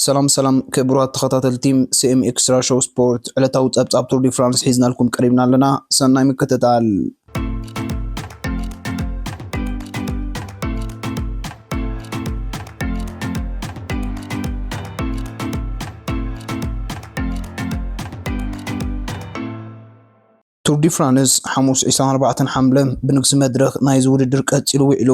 ሰላም ሰላም ክቡራት ተኸታተልቲ ሲኤም ኤክስትራ ሾው ስፖርት፣ ዕለታዊ ጸብጻብ ቱር ዲ ፍራንስ ሒዝናልኩም ቀሪብና ኣለና። ሰናይ ምክትታል። ቱር ዲ ፍራንስ ሓሙስ ዕስራን ኣርባዕተን ሓምለ ብንግሲ መድረኽ ናይዚ ውድድር ቀጺሉ ውዒሉ።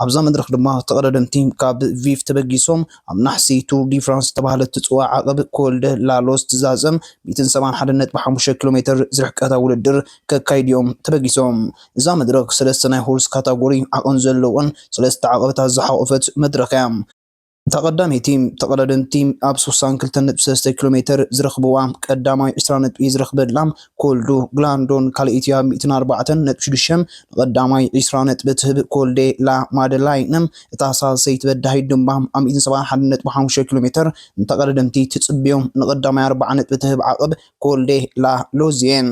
ኣብዛ መድረኽ ድማ ተቐዳደምቲ ካብ ቪፍ ተበጊሶም ኣብ ናሕሲ ቱር ዲ ፍራንስ ዝተባህለት ትጽዋዕ ዓቐብ ኮል ደ ላ ሎዝ ትዛዘም ሚእትን ሰብዓን ሓደን ነጥቢ ሓሙሽተ ኪሎ ሜትር ዝርሕቀታ ውድድር ከካይዱ እዮም ተበጊሶም። እዛ መድረኽ ሰለስተ ናይ ሆርስ ካታጎሪ ዓቐን ዘለወን ሰለስተ ዓቐብታት ዝሓቖፈት መድረኽ እያ። እታ ቀዳመይቲ ተቐዳደምቲ ኣብ ስሳን ክልተን ነጥቢ ሰለስተ ኪሎ ሜትር ዝረኽብዋ ቀዳማይ ዕስራ ነጥቢ ዝረኽበላ ኮል ዱ ግላንዶን ካልኣይቲ ኣብ ሚእትን ኣርባዕተን ነጥቢ ሽዱሽተ ንቐዳማይ ዕስራ ነጥቢ ትህብ ኮል ዴ ላ ማደላይን፣ እታ ሳልሰይቲ በዳሂት ድማ ኣብ ሚእትን ሰብዓን ሓደን ነጥቢ ሓሙሽተ ኪሎ ሜትር ንተቐዳደምቲ ትጽብዮም ንቐዳማይ ኣርብዓ ነጥቢ ትህብ ዓቐብ ኮል ዴ ላ ሎዚየን።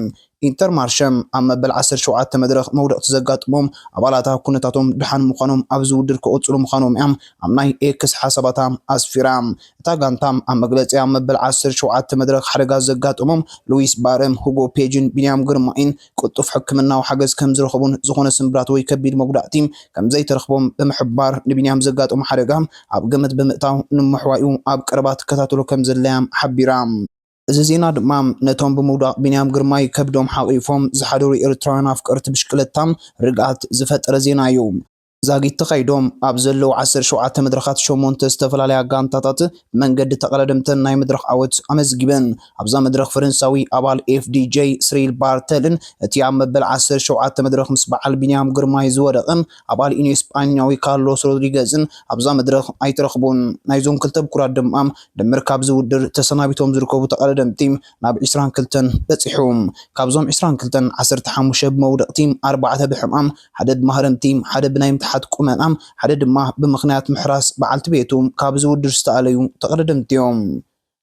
ኢንተርማርሸም ኣብ መበል ዓሰርተ ሸውዓተ መድረኽ መውደቕቲ ዘጋጥሞም ኣባላታ ኩነታቶም ድሓን ምዃኖም ኣብዚ ውድድር ክቕጽሉ ምዃኖም እያ ኣብ ናይ ኤክስ ሓሳባታ ኣስፊራ። እታ ጋንታ ኣብ መግለጺኣ ኣብ መበል ዓሰርተ ሸውዓተ መድረኽ ሓደጋ ዘጋጠሞም ሉዊስ ባረም፣ ሁጎ ፔጅን ቢንያም ግርማይን ቅጡፍ ሕክምናዊ ሓገዝ ከም ዝረኸቡን ዝኾነ ስምብራት ወይ ከቢድ መጉዳእቲ ከም ዘይተረኽቦም ብምሕባር ንቢንያም ዘጋጠሞ ሓደጋ ኣብ ግምት ብምእታው ንምሕዋዩ ኣብ ቀረባ ትከታተሎ ከም ዘድለያ ሓቢራ። እዚ ዜና ድማ ነቶም ብምውዳቕ ቢንያም ግርማይ ከብዶም ሓቒፎም ዝሓደሩ ኤርትራውያን ኣፍቀርቲ ብሽክለታ ርግኣት ዝፈጠረ ዜና እዩ። ዛጊት ተኻይዶም ኣብ ዘለዉ ዓሰርተ ሸውዓተ መድረኻት ሸሞንተ ዝተፈላለያ ጋንታታት ብመንገዲ ተቐዳደምተን ናይ መድረኽ ዓወት ኣመዝጊበን። ኣብዛ መድረኽ ፈረንሳዊ ኣባል ኤፍ ዲ ጄ ስሪል ባርተልን እቲ ኣብ መበል ዓሰርተ ሸውዓተ መድረኽ ምስ በዓል ቢንያም ግርማይ ዝወደቐ ኣባል ኢንዮ ስጳኛዊ ካርሎስ ሮድሪገዝን ኣብዛ መድረኽ ኣይተረኽቡን። ናይዞም ክልተ ብኩራት ድማ ድምር ካብዚ ውድድር ተሰናቢቶም ዝርከቡ ተቐዳደምቲ ናብ ዕስራን ክልተን በጺሑ። ካብዞም ዕስራን ክልተን ዓሰርተ ሓሙሽተ ብመውደቕቲ፣ ኣርባዕተ ብሕማም፣ ሓደ ብማህረምቲ፣ ሓደ ብናይ ምትሓት ቁመና፣ ሓደ ድማ ብምኽንያት ምሕራስ በዓልቲ ቤቱ ካብዚ ውድድር ዝተኣለዩ ተቐዳደምቲ እዮም።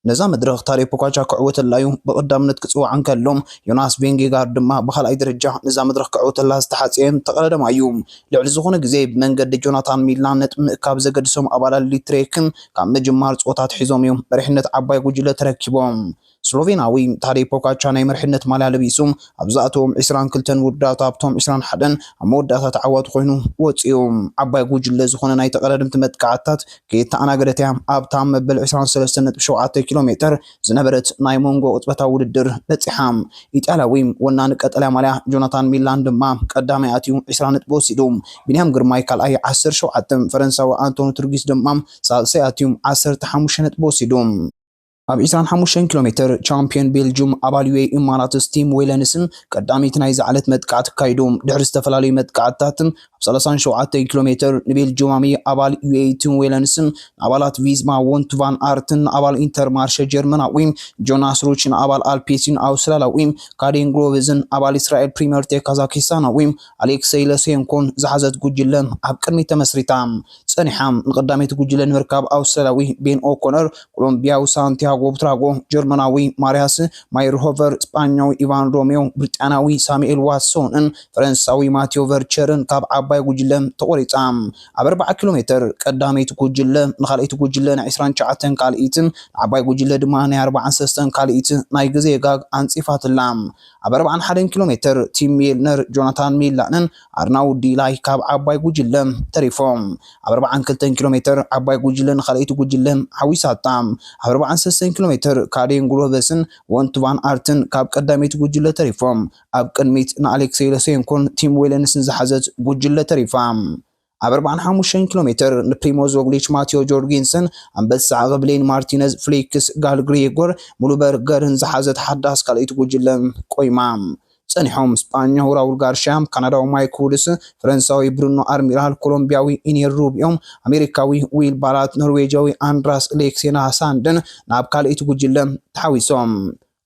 ነዛ መድረኽ ታዴ ፖጋቻ ክዕወተላ እዩ ብቐዳምነት ክጽዋዕ እንከሎ፣ ዮናስ ቬንጌጋርድ ድማ ብኻልኣይ ደረጃ ነዛ መድረኽ ክዕወተላ ዝተሓጽየ ተቐዳዳማይ እዩ። ልዕሊ ዝኾነ ግዜ ብመንገዲ ጆናታን ሚላ ነጥቢ ምእካብ ዘገድሶም ኣባላት ሊትሬክ ካብ ምጅማር ጸወታ ኣትሒዞም እዮም መሪሕነት ዓባይ ጉጅለ ተረኪቦም። ስሎቬናዊ ታዴ ፖጋቻ ናይ መሪሕነት ማልያ ለቢሱ ኣብ ዝኣተዎም ዕስራን ክልተን ውድድራት ኣብቶም ዕስራን ሓደን ኣብ መወዳእታ ተዓዋቲ ኮይኑ ወጺኡ። ዓባይ ጉጅለ ዝኾነ ናይ ተቐዳደምቲ መጥቃዕትታት ከየተኣናገደት እያ ኣብታ መበል ዕስራን ሰለስተን ነጥቢ ሸውዓተ ኪሎ ሜትር ዝነበረት ናይ መንጎ ቅጽበታዊ ውድድር በጺሓ። ኢጣልያዊ ወናኒ ቀጠልያ ማልያ ጆናታን ሚላን ድማ ቀዳማይ ኣትዩ ዕስራ ነጥቢ ወሲዱ። ቢንያም ግርማይ ካልኣይ ዓሰርተ ሸውዓተ፣ ፈረንሳዊ ኣንቶኒ ቱርጊስ ድማ ሳልሳይ ኣትዩ ዓሰርተ ሓሙሽተ ነጥቢ ወሲዱ። ኣብ ዕስራን ሓሙሽተን ኪሎ ሜትር ቻምፒዮን ቤልጁም ኣባል ዩ ኤ ኢ ኢማራትስ ቲም ዌለንስን ቀዳሚት ናይዛ ዕለት መጥቃዕቲ ኣካይዱ። ድሕሪ ዝተፈላለዩ መጥቃዕትታት ኣብ ሰላሳን ሸውዓተን ኪሎ ሜትር ንቤልጁማዊ ኣባል ዩ ኤ ኢ ቲም ዌለንስን ንኣባላት ቪዝማ ወንት ቫን ኣርትን ንኣባል ኢንተርማርሸ ጀርመናዊ ጆናስ ሩች ንኣባል ኣልፔሲን ኣውስትራልያዊ ካዴን ግሮቨዝን ኣባል እስራኤል ፕሪምየር ቴክ ካዛኪስታናዊ ኣሌክሰይ ለሴንኮን ዝሓዘት ጉጅለ ኣብ ቅድሚት ተመስሪታ ጸኒሓ። ንቀዳመይቲ ጉጅለ ንምርካብ ኣውስትራልያዊ ቤን ኦኮነር፣ ኮሎምቢያዊ ሳንቲያጎ ቡትራጎ፣ ጀርመናዊ ማርያስ ማይርሆቨር፣ ስጳኛዊ ኢቫን ሮሜዮ፣ ብሪጣንያዊ ሳሙኤል ዋትሶንን ፈረንሳዊ ማቴዮ ቨርቸርን ካብ ዓባይ ጉጅለ ተቖሪጻ። ኣብ ኣርብዓ ኪሎ ሜትር ቀዳመይቲ ጉጅለ ንኻልኣይቲ ጉጅለ ናይ ዕስራን ትሽዓተን ካልኢትን ንዓባይ ጉጅለ ድማ ናይ ኣርባዓን ሰለስተን ካልኢት ናይ ግዜ ጋግ ኣንጺፋትላ። ኣብ ኣርባዓን ሓደን ኪሎ ሜትር ቲም ሚልነር፣ ጆናታን ሚላንን ኣርናውድ ዲላይ ካብ ዓባይ ጉጅለ ተሪፎም። ኣብ ኣርባዓን ክልተን ኪሎ ሜትር ዓባይ ጉጅለ ንኻልኣይቲ ጉጅለ ሓዊሳታ። ኣብ ኣርባዓን ሰለስተን ኪሎ ሜትር ካዴን ግሮቨስን ወንት ቫን ኣርትን ካብ ቀዳመይቲ ጉጅለ ተሪፎም። ኣብ ቅድሚት ንኣሌክሴይ ለሴንኮን ቲም ዌለንስን ዝሓዘት ጉጅለ ተሪፋ። ኣብ ኣርባዓን ሓሙሽተን ኪሎ ሜትር ንፕሪሞዝ ሮግሊች፣ ማቴዮ ጆርጊንሰን፣ ኣንበሳ ዓቐብ ሌን ማርቲነዝ፣ ፍሊክስ ጋል ግሪጎር ሙሉበርገርን ዝሓዘት ሓዳስ ካልኣይቲ ጉጅለ ቆይማ። ጸኒሖም ስጳኛዊ ራውል ጋርሻ፣ ካናዳዊ ማይክ ውድስ፣ ፈረንሳዊ ብሩኖ ኣርሚራል፣ ኮሎምቢያዊ ኢኒር ሩቢዮ፣ ኣሜሪካዊ ዊል ባራት፣ ኖርዌጃዊ ኣንድራስ ሌክሴና ሳንድን ናብ ካልኣይቲ ጉጅለ ተሓዊሶም።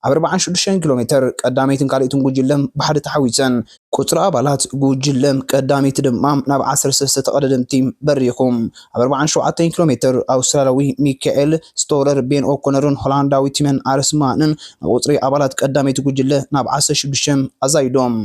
ኣብ ኣርባዓን ሽዱሽተን ኪሎ ሜትር ቀዳመይትን ካልኣይትን ጉጅለ ብሓደ ተሓዊሰን። ቁጽሪ ኣባላት ጉጅለ ቀዳመይቲ ድማ ናብ ዓሰርተ ሰለስተ ተቐዳደምቲ በሪኹ። ኣብ ኣርባዓን ሸውዓተን ኪሎ ሜትር ኣውስትራልያዊ ሚካኤል ስቶረር፣ ቤን ኦኮነርን ሆላንዳዊ ቲመን ኣርስማንን ንቁጽሪ ኣባላት ቀዳመይቲ ጉጅለ ናብ ዓሰርተ ሽዱሽተ ኣዛይዶም።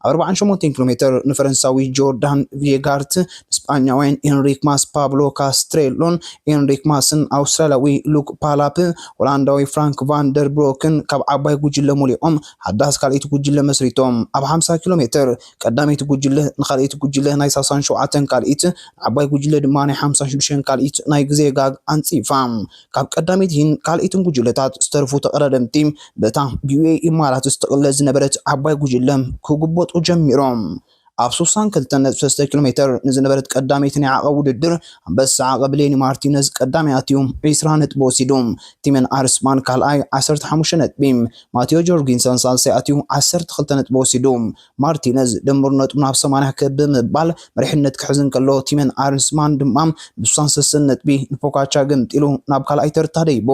ኣርባዓን ሸሞንተን ኪሎ ሜትር ንፈረንሳዊ ጆርዳን ቬጋርት፣ ንስጳኛውያን ኤንሪክ ማስ፣ ፓብሎ ካስትሬሎን ኤንሪክ ማስን ኣውስትራልያዊ ሉክ ፓላፕ ሆላንዳዊ ፍራንክ ቫን ደር ብሮክን ካብ ዓባይ ጉጅለ ሞሊቖም ሓዳስ ካልኣይቲ ጉጅለ መስሪቶም። ኣብ ሓምሳ ኪሎ ሜትር ቀዳመይቲ ጉጅለ ንኻልኣይቲ ጉጅለ ናይ ሳሳን ሸውዓተን ካልኢት፣ ንዓባይ ጉጅለ ድማ ናይ ሓምሳን ሽዱሽተን ካልኢት ናይ ግዜ ጋግ ኣንጺፋ። ካብ ቀዳመይትን ካልኣይትን ጉጅለታት ዝተርፉ ተቐዳደምቲ በታ ብዩኤኢ ኢማራት እትቕለድ ዝነበረት ዓባይ ጉጅለ ክጉበጡ ጀሚሮም። ኣብ ስሳን ክልተን ነጥቢ ሰለስተ ኪሎ ሜትር ንዝነበረት ቀዳመይቲ ናይ ዓቐብ ውድድር ኣንበሳ ዓቐብ ሌኒ ማርቲነዝ ቀዳማይ ኣትዩ ዒስራ ነጥቢ ወሲዱ። ቲመን ኣርስማን ካልኣይ ዓሰርተ ሓሙሽተ ነጥቢ፣ ማቴዎ ጆርጊንሰን ሳልሳይ ኣትዩ ዓሰርተ ክልተ ነጥቢ ወሲዱ። ማርቲነዝ ድምር ነጥቡ ናብ ሰማንያ ከብ ብምባል መሪሕነት ክሕዝ እንከሎ፣ ቲመን ኣርስማን ድማ ብስሳን ሰለስተን ነጥቢ ንፖካቻ ገምጢሉ ናብ ካልኣይ ተርታ ደይቡ።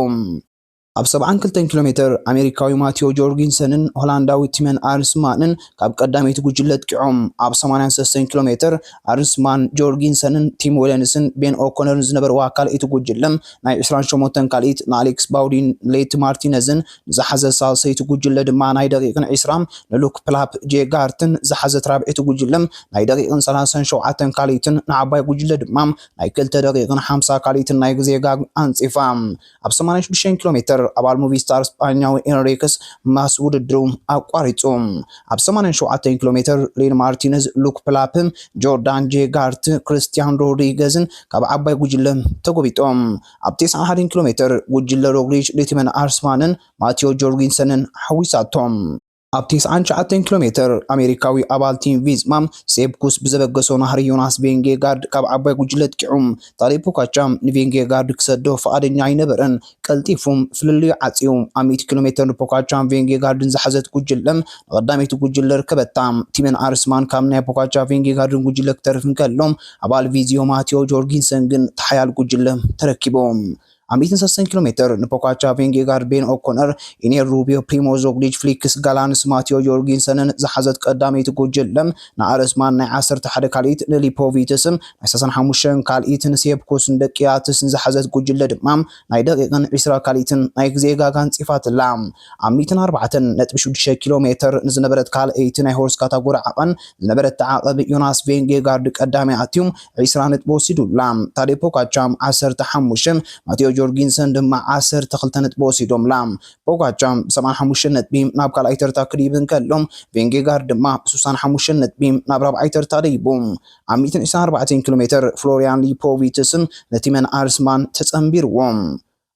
ኣብ ሰብዓን ክልተን ኪሎ ሜትር ኣሜሪካዊ ማቴዎ ጆርጊንሰንን ሆላንዳዊ ቲመን ኣርስማንን ካብ ቀዳመይቲ ጉጅለ ኣጥቂዖም። ኣብ ሰማንያን ሰለስተን ኪሎ ሜትር ኣርስማን ጆርጊንሰንን ቲም ዊለንስን ቤን ኦኮነርን ዝነበርዋ ካልኣይቲ ጉጅለ ናይ ዒስራን ሸሞንተን ካልኢት ንኣሌክስ ባውዲን ሌት ማርቲነዝን ንዝሓዘት ሳልሰይቲ ጉጅለ ድማ ናይ ደቂቕን ዒስራን ንሉክ ፕላፕ ጄጋርትን ዝሓዘት ራብዐይቲ ጉጅለ ናይ ደቂቕን ሰላሳን ሸውዓተን ካልኢትን ንዓባይ ጉጅለ ድማ ናይ ክልተ ደቂቕን ሓምሳ ካልኢትን ናይ ግዜ ጋግ ኣንጺፋ። ኣብ ሰማንያን ሽዱሽተን ኪሎ ሜትር ኣባል ሙቪስታር ስጳኛዊ ኤንሪክስ ማስ ውድድሩ ኣቋሪጹ። ኣብ ሰማንያን ሸውዓተን ኪሎ ሜትር ሌኒ ማርቲነዝ፣ ሉክ ፕላፕ፣ ጆርዳን ጄጋርት፣ ክርስቲያን ሮድሪገዝን ካብ ዓባይ ጉጅለ ተጎቢጦም። ኣብ ተስዓን ሓደን ኪሎ ሜትር ጉጅለ ሮግሊች ንቲመን ኣርስማንን ማቴዎ ጆርጊንሰንን ሓዊሳቶም። ኣብ ተስዓን ትሽዓተን ኪሎ ሜትር ኣሜሪካዊ ኣባል ቲም ቪዝማ ሴፕ ኩስ ብዘበገሶ ናህሪ ዮናስ ቬንጌጋርድ ካብ ዓባይ ጉጅለ ኣጥቂዑ። ታዴ ፖጋቻ ንቬንጌጋርድ ክሰዶ ፍቓደኛ ኣይነበረን። ቀልጢፉ ፍልልዩ ዓጽዩ። ኣብ ሚእቲ ኪሎ ሜትር ንፖጋቻን ቬንጌጋርድን ዝሓዘት ጉጅለ ንቐዳመይቲ ጉጅለ ርከበታ። ቲመን ኣርስማን ካብ ናይ ፖጋቻ ቬንጌጋርድን ጉጅለ ክተርፍ እንከሎ፣ ኣባል ቪዝዮ ማቴዎ ጆርጊንሰን ግን ተሓያል ጉጅለ ተረኪቡ። ኣብ ሚእትን ሰለስተን ኪሎ ሜትር ንፖጋቻ ቬንጌጋርድ ቤን ኦኮነር ኢኔር ሩቢዮ ፕሪሞዝ ሮግሊች ፍሊክስ ጋላንስ ማቴዎ ጆርጊንሰንን ዝሓዘት ቀዳመይቲ ጉጅለ ንኣርስማን ናይ ዓሰርተ ሓደ ካልኢት ንሊፖቪትስን ናይ ሰላሳን ሓሙሽተን ካልኢት ንሴፕ ኩስን ደቂያትስን ዝሓዘት ጉጅለ ድማ ናይ ደቂቕን ዒስራ ካልኢትን ናይ ግዜ ጋጋ ኣንጺፋትላ። ኣብ ሚእትን ኣርባዕተን ነጥቢ ሽዱሽተ ኪሎ ሜትር ንዝነበረት ካልኣይቲ ናይ ሆርስ ካታጎሪ ዓቐን ዝነበረት ተዓቐብ ዮናስ ቬንጌጋርድ ቀዳማይ ኣትዩ ዒስራ ነጥቢ ወሲዱላ። ታዴ ፖጋቻ ዓሰርተ ሓሙሽተ፣ ማቴዎ ጆርጊንሰን ድማ ዓሰርተ ክልተ ነጥቢ ወሲዶምላ። ፖጋቻ ብሰብዓን ሓሙሽተን ነጥቢ ናብ ካልኣይ ተርታ ክድይብ እንከሎ፣ ቬንጌጋርድ ድማ ብስሳን ሓሙሽተን ነጥቢ ናብ ራብዓይ ተርታ ደይቡ። ኣብ ሚእትን ዕስራን ኣርባዕተን ኪሎ ሜትር ፍሎሪያን ሊፖቪትስን ነቲመን ኣርስማን ተጸንቢርዎም።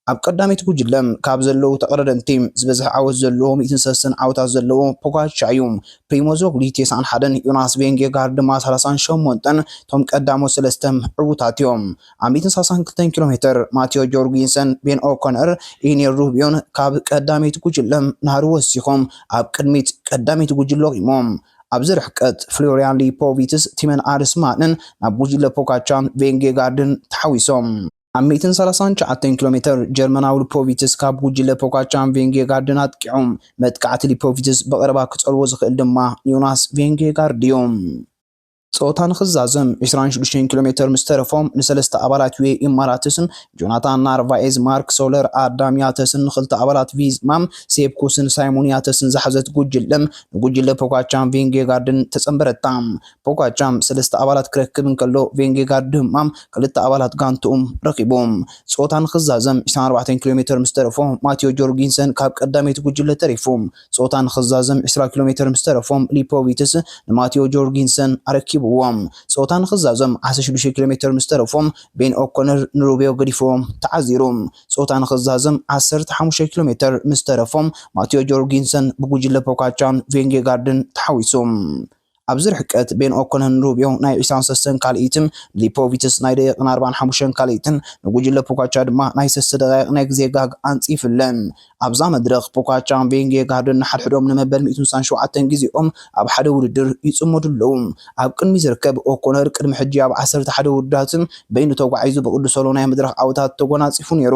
ኣብ ቀዳመይቲ ጉጅለ ካብ ዘለዉ ተቐዳደምቲ ዝበዝሐ ዓወት ዘለዎ ሚእትን ሰለስተን ዓወታት ዘለዎ ፖጋቻ እዩ። ፕሪሞዝ ሮግሊች ተስዓን ሓደን ዮናስ ቬንጌጋርድ ድማ ሰላሳን ሸሞንተን እቶም ቀዳሞት ሰለስተ ዕዉታት እዮም። ኣብ ሚእትን ሰላሳን ክልተን ኪሎ ሜትር ማቴዎ ጆርጊንሰን፣ ቤን ኦኮነር፣ ኢኔር ሩቢዮን ካብ ቀዳመይቲ ጉጅለ ናህሪ ወሲኾም ኣብ ቅድሚት ቀዳመይቲ ጉጅለ ቆይሞም። ኣብዚ ርሕቀት ፍሎሪያን ሊፖቪትስ፣ ቲመን ኣርስማንን ናብ ጉጅለ ፖጋቻን ቬንጌጋርድን ተሓዊሶም። ኣብ ሚእትን ሰላሳን ትሽዓተን ኪሎ ሜትር ጀርመናዊ ሊፖቪትስ ካብ ጉጅለ ፖጋቻን ቬንጌጋርድን ኣጥቂዑ። መጥቃዕቲ ሊፖቪትስ ብቐረባ ክጸልዎ ዝኽእል ድማ ዮናስ ቬንጌጋርድ እዩ። ጸወታ ንኽዛዘም ዕስራን ሽዱሽተን ኪሎ ሜትር ምስ ተረፎም ንሰለስተ ኣባላት ዩኤ ኢማራትስን ጆናታን ናርቫኤዝ፣ ማርክ ሶለር፣ ኣዳም ያተስን ንኽልተ ኣባላት ቪዝማ ሴፕ ኩስን ሳይሞን ያተስን ዝሓዘት ጉጅለ ንጉጅለ ፖጋቻን ቬንጌጋርድን ተጸንበረታ። ፖጋቻ ሰለስተ ኣባላት ክረክብ እንከሎ፣ ቬንጌጋርድ ድማ ክልተ ኣባላት ጋንትኡ ረኺቡ። ጸወታ ንኽዛዘም ዕስራን ኣርባዕተን ኪሎ ሜትር ምስ ተረፎ ማቴዎ ጆርጊንሰን ካብ ቀዳመይቲ ጉጅለ ተሪፉ። ጸወታ ንኽዛዘም ዕስራ ኪሎ ሜትር ምስ ተረፎም ሊፖቪትስ ንማቴዎ ጆርጊንሰን ኣረኪብዎም። ጸወታ ንኽዛዘም ዓሰርተ ሽዱሽተ ኪሎ ሜትር ምስ ተረፎም ቤን ኦኮነር ንሩቤዮ ገዲፍዎም ተዓዚሩ። ጸወታ ንኽዛዘም ዓሰርተ ሓሙሽተ ኪሎ ሜትር ምስ ተረፎም ማቴዎ ጆርጊንሰን ብጉጅለ ፖጋቻን ቬንጌጋርድን ተሓዊሱ። ኣብዚ ርሕቀት ቤን ኦኮነር ንሩቤዮ ናይ ዕስራን ሰለስተን ካልኢትን ሊፖቪትስ ናይ ደቂቕን ኣርባዓን ሓሙሽተን ካልኢትን ንጉጅለ ፖጋቻ ድማ ናይ ሰለስተ ደቃይቕ ናይ ግዜ ጋግ ኣንጺፍለን። ኣብዛ መድረኽ ፖጋቻን ቬንጌጋርድን ንሓድሕዶም ንመበል ሚእትን ስሳን ሸውዓተን ግዜኦም ኣብ ሓደ ውድድር ይጽመዱ ኣለዉ። ኣብ ቅድሚ ዝርከብ ኦኮነር ቅድሚ ሕጂ ኣብ ዓሰርተ ሓደ ውድድራት በይኑ ተጓዒዙ ብቅዱስ ሶሎ ናይ መድረኽ ዓወታት ተጎናጺፉ ነይሩ።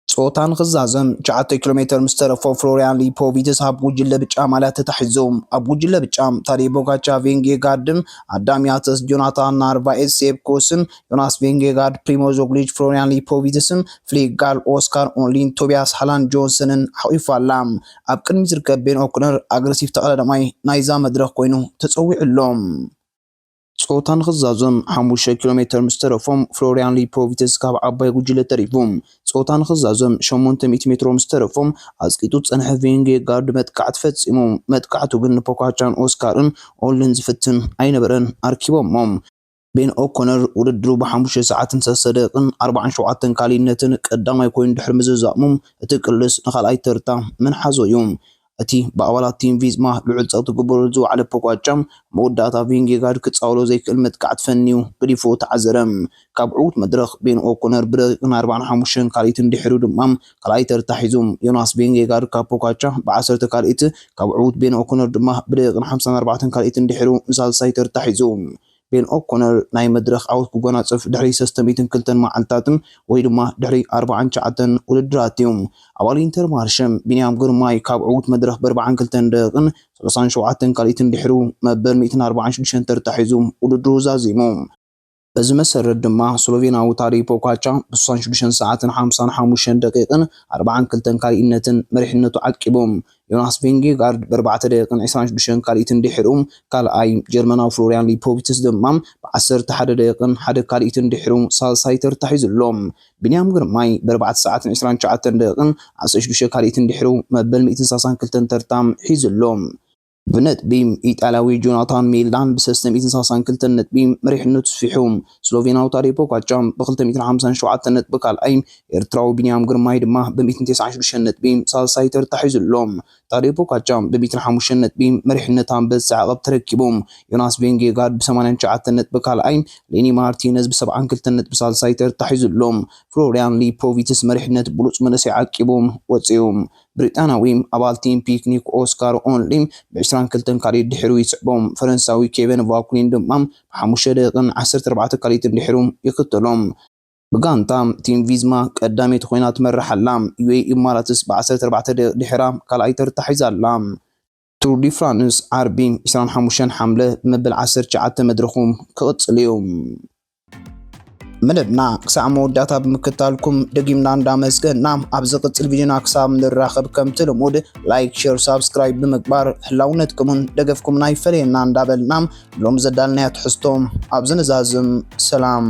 ጾታ ንኽዛዘም ትሽዓተ ኪሎ ሜትር ምስ ተረፎ ፍሎሪያን ሊፖቪትስ ኣብ ጉጅለ ብጫ ማልያ ተታሒዙ። ኣብ ጉጅለ ብጫ ታዴ ፖጋቻ፣ ቬንጌጋርድን ኣዳሚያተስ ጆናታን ናርቫኤዝ ሴፕኮስን ዮናስ ቬንጌጋርድ፣ ፕሪሞዝ ሮግሊች፣ ፍሎሪያን ሊፖቪትስን ፍሊክ ጋል ኦስካር ኦንሊን ቶቢያስ ሃላንድ ጆንሰንን ሓቒፋ ኣላ። ኣብ ቅድሚት ዝርከብ ቤን ኦኮነር ኣግረሲቭ ተቐዳዳማይ ናይዛ መድረኽ ኮይኑ ተጸዊዑ ኣሎ። ጾታ ንኽዛዞም ሓሙሽተ ኪሎ ሜትር ምስ ተረፎም ፍሎሪያን ሊፖቪትስ ካብ ዓባይ ጉጅለ ተሪፉ። ጾታ ንኽዛዞም ሸሞንተ ሚእቲ ሜትሮ ምስ ተረፎም ኣጽቂጡ ዝጸንሐ ቬንጌጋርድ መጥቃዕቲ ፈጺሙ። መጥቃዕቱ ግን ንፖካቻን ኦስካርን ኦንሊን ዝፍትን ኣይነበረን ኣርኪቦሞም። ቤን ኦኮነር ውድድሩ ብሓሙሽተ ሰዓትን ሰለስተ ደቂቕን ኣርባዓን ሸውዓተን ካልኢነትን ቀዳማይ ኮይኑ ድሕሪ ምዝዛሙ፣ እቲ ቅልስ ንኻልኣይ ተርታ መን ሓዞ እዩ። እቲ ብኣባላት ቲም ቪዝማ ልዑል ጸቕጢ ክግበረሉ ዝወዓለ ፖጋቻ፣ መወዳእታ ቬንጌጋርድ ክጻወሎ ዘይክእል መጥቃዕቲ ፈንዩ ገዲፉ ተዓዘረ። ካብ ዕዉት መድረኽ ቤን ኦኮነር ብደቂቕን ኣርባዓን ሓሙሽተን ካልኢትን ድሕሪኡ ድማ ካልኣይ ተርታ ሒዙ። ዮናስ ቬንጌጋርድ ካብ ፖጋቻ ብዓሰርተ ካልኢት፣ ካብ ዕዉት ቤን ኦኮነር ድማ ብደቂቕን ሓምሳን ኣርባዕተን ካልኢትን ድሕሪኡ ንሳልሳይ ተርታ ሒዙ። ቤን ኦኮነር ናይ መድረኽ ዓወት ክጎናጽፍ ድሕሪ ሰለስተ ሚእትን ክልተን መዓልታትን ወይ ድማ ድሕሪ ኣርባዓን ትሽዓተን ውድድራት እዩ። ኣባል ኢንተርማርሸ ቢንያም ግርማይ ካብ ዕዉት መድረኽ ብኣርባዓን ክልተን ደቂቕን ሰላሳን ሸውዓተን ካልኢትን ድሕሩ መበል ሚእትን ኣርባዓን ሽዱሽተን ተርታ ሒዙ ውድድሩ ዛዚሙ። በዚ መሰረት ድማ ስሎቬናዊ ታዴ ፖጋቻ ብስሳን ሽዱሽተን ሰዓትን ሓምሳን ሓሙሽተን ደቂቕን ኣርባዓን ክልተን ካልኢነትን መሪሕነቱ ዓቂቡ። ዮናስ ቬንጌጋርድ ብኣርባዕተ ደቂቕን ዕስራን ሽዱሽተን ካልኢትን ድሕሩ ካልኣይ፣ ጀርመናዊ ፍሎሪያን ሊፖቪትስ ድማ ብዓሰርተ ሓደ ደቂቕን ሓደ ካልኢትን ድሕሩ ሳልሳይ ተርታ ሒዙ ኣሎ። ቢንያም ግርማይ ብኣርባዕተ ሰዓትን ዕስራን ትሽዓተን ደቂቕን ዓሰርተ ሽዱሽተ ካልኢትን ድሕሩ መበል ሚእትን ሰላሳን ክልተን ተርታ ሒዙ ኣሎ። ብነጥቢ ኢጣልያዊ ጆናታን ሜላን ብሰለስተ ሚእትን ሰላሳን ክልተን ነጥቢ መሪሕነቱ ስፊሑ። ስሎቬናዊ ታዴ ፖጋቻ ብክልተ ሚእትን ሓምሳን ሸውዓተን ነጥቢ ካልኣይ፣ ኤርትራዊ ቢንያም ግርማይ ድማ ብሚእትን ተስዓን ሽዱሽተን ነጥቢ ሳልሳይ ተርታ ሒዙ ኣሎ። ታዴ ፖጋቻ ብሚእትን ሓሙሽተን ነጥቢ መሪሕነት ኣንበሳ ዓቐብ ተረኪቡ። ዮናስ ቬንጌጋርድ ብሰማንያን ትሽዓተን ነጥቢ ካልኣይ፣ ሌኒ ማርቲነዝ ብሰብዓን ክልተን ነጥቢ ሳልሳይ ተርታ ሒዙ ኣሎ። ፍሎሪያን ሊፖቪትስ መሪሕነት ብሉጽ መንእሰይ ዓቂቡ ወጺኡ። ብሪጣናዊ ኣባል ቲም ፒክኒክ ኦስካር ኦንሊ ብዕስራን ክልተን ካልኢት ድሕሩ ይስዕቦም። ፈረንሳዊ ኬቨን ቫኩሊን ድማ ብሓሙሽተ ደቂቕን ዓሰርተ ኣርባዕተ ካልኢትን ድሕሩ ይኽተሎም። ብጋንታ ቲም ቪዝማ ቀዳመይቲ ኮይና ትመርሕ ኣላ። ዩኤኢ ኢማራትስ ብዓሰርተ ኣርባዕተ ደቂቕ ድሕራ ካልኣይ ተርታ ሒዛ ኣላ። ቱር ዲ ፍራንስ ዓርቢ ዕስራን ሓሙሽተን ሓምለ መበል ዓሰርተ ትሽዓተ መድረኹ ክቕጽል እዩ። መደብና ክሳዕ መወዳእታ ብምክታልኩም ደጊምና እንዳመስገና፣ ኣብ ዝቕጽል ቪድዮና ክሳብ ንራኸብ ከምቲ ልሙድ ላይክ፣ ሼር፣ ሳብስክራይብ ብምግባር ህላውነትኩምን ደገፍኩምን ኣይፈለየና እንዳበልና ሎም ዘዳልናዮ ትሕዝቶ ኣብዚ ንዛዝም። ሰላም።